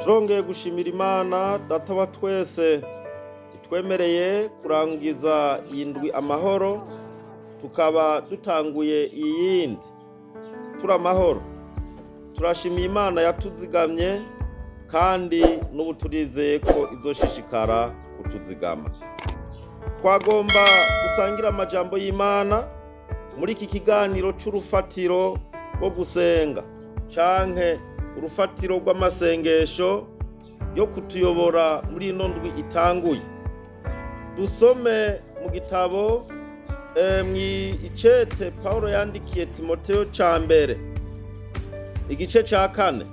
Turongeye gushimira Imana Data wa twese itwemereye kurangiza iyi ndwi amahoro, tukaba dutanguye iyindi turi amahoro. Turashimiye Imana yatuzigamye, kandi n'ubu turizeye ko izoshishikara kutuzigama. Twagomba gusangira amajambo y'Imana muri iki kiganiro c'urufatiro rwo gusenga canke urufatiro rw'amasengesho yo kutuyobora muri ino ndwi itanguye. Dusome mu gitabo mw'icete Pawulo yandikiye Timoteyo ca mbere, igice ca kane,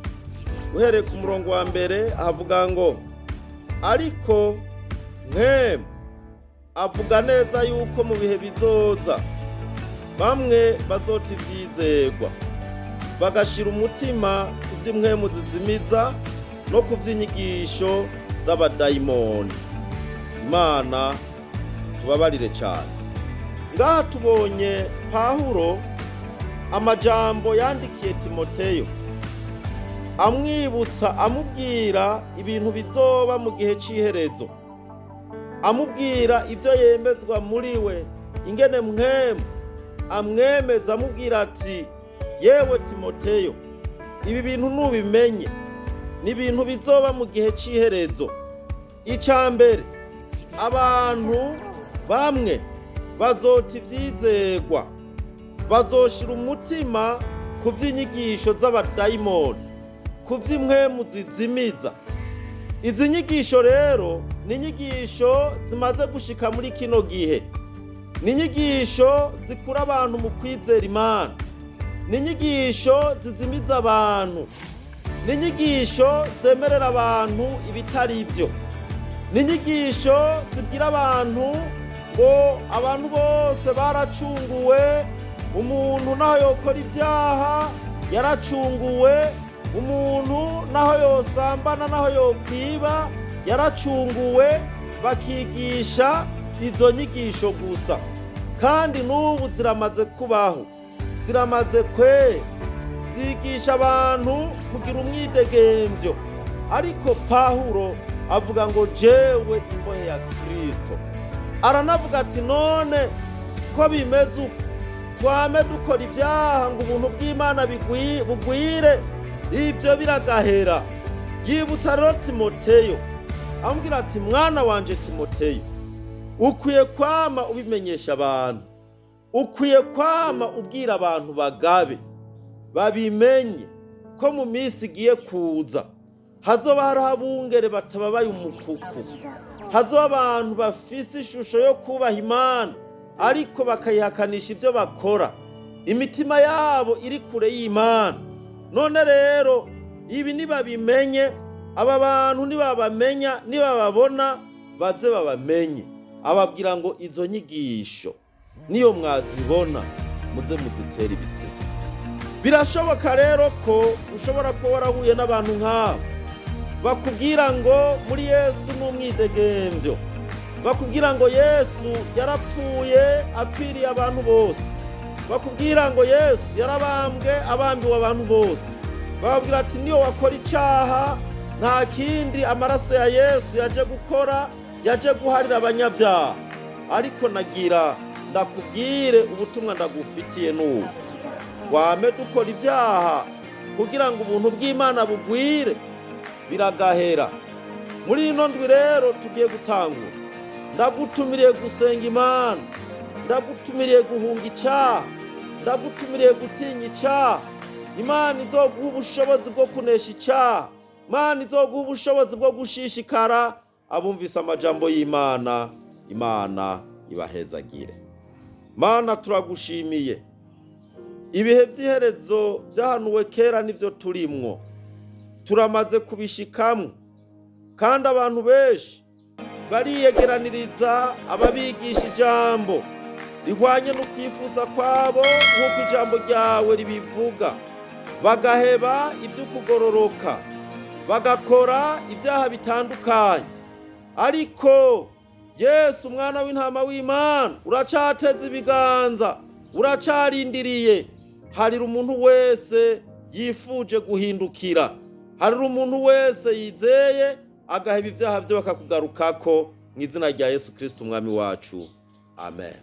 uhereye ku murongo wa mbere, ahavuga ngo: "Ariko mwemwe avuga neza yuko mu bihe bizoza bamwe bazota ivyizerwa, bagashira umutima ku vy'impwemu zizimiza no ku vy'inyigisho z'abadayimoni." Imana tubabarire cane. Ngaha tubonye Pawulo amajambo yandikiye Timoteyo, amwibutsa, amubwira ibintu bizoba mu gihe c'iherezo, amubwira ivyo yemezwa muri we, ingene mwemu amwemeza, amubwira ati: "Yewe Timoteyo, ibi bintu nubimenye, ni ibintu bizoba mu gihe c'iherezo. Ica mbere, abantu bamwe bazota ivyizerwa, bazoshira umutima ku vy'inyigisho z'abadayimoni, ku vy'impwemu zizimiza." Izi nyigisho rero ni inyigisho zimaze gushika muri kino gihe, ni inyigisho zikura abantu mu kwizera Imana, ni inyigisho zizimiza abantu, ni inyigisho zemerera abantu ibitari byo, ni inyigisho zibwira abantu ngo abantu bose baracunguwe, umuntu naho yokora ibyaha yaracunguwe, umuntu naho yosambana, naho yokwiba yaracunguwe. Bakigisha izo nyigisho gusa, kandi n'ubu ziramaze kubaho, ziramaze kwera, zigisha abantu kugira umwidegemvyo. Ariko Pawulo avuga ngo: "Jewe imbohe ya Kristo." Aranavuga ati: "None ko bimeze uko, twame dukora ibyaha ngo ubuntu bw'Imana bugwire? Ibyo biragahera." Yibutsa rero Timoteyo, amubwira ati: "Mwana wanje Timoteyo, ukwiye kwama ubimenyesha abantu, ukwiye kwama ubwira abantu bagabe, babimenye ko mu minsi igiye kuza hazoba hariho abungere batababaye umukuku, hazoba abantu bafise ishusho yo kubaha Imana ariko bakayihakanisha ibyo bakora, imitima yabo iri kure y'Imana. None rero ibi nibabimenye, aba bantu nibabamenya, nibababona, baze babamenye." Ababwira ngo: "Izo nyigisho niyo mwazibona, muze muzitere ibitugu." Birashoboka rero ko ushobora kuba warahuye n'abantu nk'abo bakubwira ngo muri Yesu ni umwidegemvyo, bakubwira ngo Yesu yarapfuye apfiriye abantu bose, bakubwira ngo Yesu yarabambwe abambiwe abantu bose, bababwira ati: "Niyo wakora icyaha, nta kindi amaraso ya Yesu yaje gukora, yaje guharira abanyabyaha." Ariko nagira ndakubwire, ubutumwa ndagufitiye n'ubu: wame dukora ibyaha kugira ngo ubuntu bw'Imana bugwire? Biragahera. Muri ino ndwi rero tugiye gutangura, ndagutumiriye gusenga Imana, ndagutumiriye guhunga icyaha, ndagutumiriye gutinya icyaha. Imana izoguha ubushobozi bwo kunesha icyaha, Imana izoguha ubushobozi bwo gushishikara. Abumvise amajambo y'Imana, Imana ibahezagire. Mana, turagushimiye. Ibihe by'iherezo byahanuwe kera nivyo turimwo, turamaze kubishikamwo, kandi abantu benshi bariyegeraniriza ababigisha ijambo rihwanye no kwifuza kwabo, nk'uko ijambo ryawe ribivuga, bagaheba ivy'ukugororoka, bagakora ibyaha bitandukanye. Ariko Yesu, umwana w'intama w'Imana, uracateze ibiganza, uracarindiriye. Harira umuntu wese yifuje guhindukira, harira umuntu wese yizeye agaheba ibyaha bye bakakugarukako, mu izina rya Yesu Kristo, Umwami wacu. Amen.